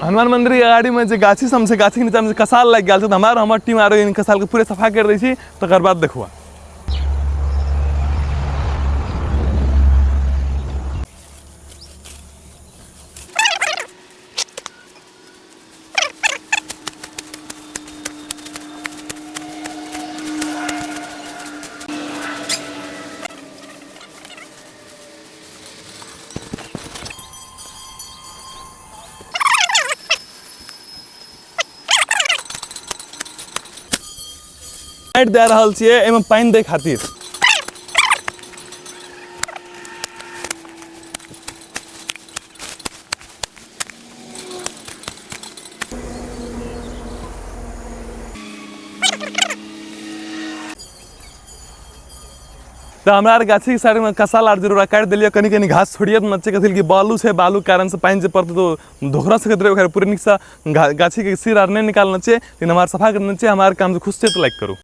हनुमान मंदिर के अगाड़ी में जे गाछी सब छै, गाछी के नीचा में जे कसाल लागि गेल छै, तऽ हमरा हमर टीम आरो इन कसाल के पूरे सफा कर दै छी, तकर बाद देखुआ। माटि दए रहल छियै एहिमे पानि दै खातिर। तऽ हमरा आर गाछीके साइडमे कसाल आर जरूर काटि देलियै, कनि कनि घास छोड़िए देने छियै, कथी कि बालू छै, बालूके कारणसँ पानि जे पड़तै तऽ धोखरा सकैत रहै, ओकरा पूरे नीकसँ गाछीके सिर आर नहि निकालने छियै, लेकिन हमरा आर सफा करने छियै। हमरा आर कामसँ खुश छियै तऽ लाइक करू।